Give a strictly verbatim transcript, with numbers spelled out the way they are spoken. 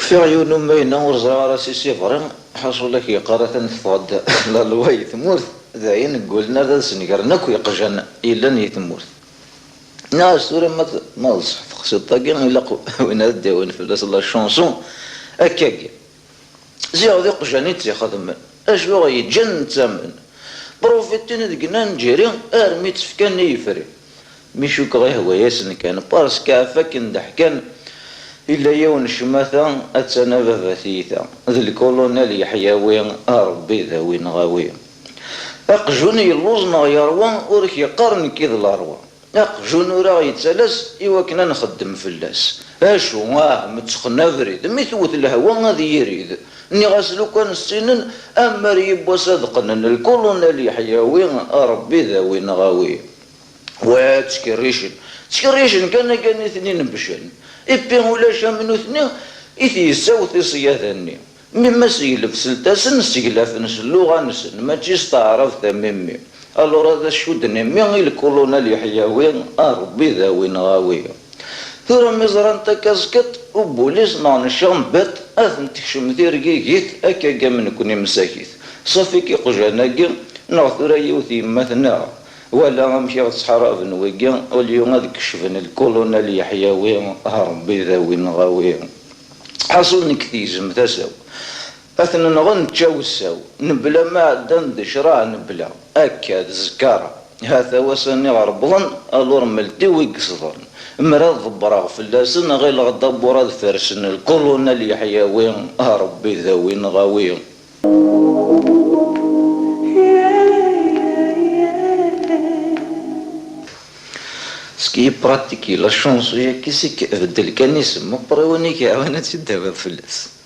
Fiɣ yiwen umayna ur ẓriɣ ara si sibri, ḥaṣul ak yeqqar atan teffeɣ-d la loi i tmurt, d ayen ggulen ar ad sengren akk yeqjan yellan i tmurt. Nniɣ-as tura ma t-, ma d ṣṣeḥ teqsiḍt-agi ilaq win ad d-yawin fell-as la chanson akkagi. Ziɣ d iqjan i tt-ixedmen, acu ɣ-yeǧǧan nettamen? Profitin deg Nangiri armi tt-fkan i yefri. Mi cukkeɣ ihwa-yasen kan, parce que ɣef akken d-ḥkan, illa yiwen ccmata, attan a baba tiyita, d lkulunal Yeḥyawi, a Ṛebbi dawi neɣ awi. Aqjun yelluẓ neɣ yeṛwa, ur k-yeqqar nekki d laṛwa. Aqjun ur aɣ-yettalas i wakken ad nxeddem fell-as. Acu, ah, mettxen abrid, mi tewwet lehwa ad yirid. Nniɣ-as lukan ssinen, ammer yiwwas ad qqnen lkulunal Yeḥyawi, a Ṛebbi dawi neɣ awi. Wa ttkerricen, ttkerricen kan akka nitni nebcen. Ippi ulac am nutni i t-yessawet i ṣṣyada-nni. Mi ma seglef seltasen, seglafen s lluɣa-nsen, mačči s taɛrabt am immi. Alors ad as-cudden immi i lkulunal Yeḥyawi, a Ṛebbi dawi neɣ awi. Tura mi ẓran takazkiṭ, ubulis neɣ necambat, ad ten-tekcem tirgigit, akka am nekni msakit. Ṣafi k iqjan-agi, neɣ tura yiwet yemma tneɣ. Wala amek i ɣ-ttḥaraben wigi, ulyu ad kecben lkulunal Yeḥyawi, a Ṛebbi dawi neɣ awi. Ḥaṣul nekk tegzem tasa-w. Ad ten-nɣen ččawessaw, nebla ma ɛeddan d ccṛeɛ nebla. Akka, d zkara. Hata wass-nni ɣer wwḍen, alors meltiw i yesḍen. Mer ad ḍebbreɣ fell-asen, ɣileɣ dabur ad fersen lkulunal Yeḥyawi, a Ṛebbi dawi neɣ awi. Ski pratique la chanson-yagi, sik beddel kan isem, après win i k-iɛawen ad tt-id-tawiḍ fell-as.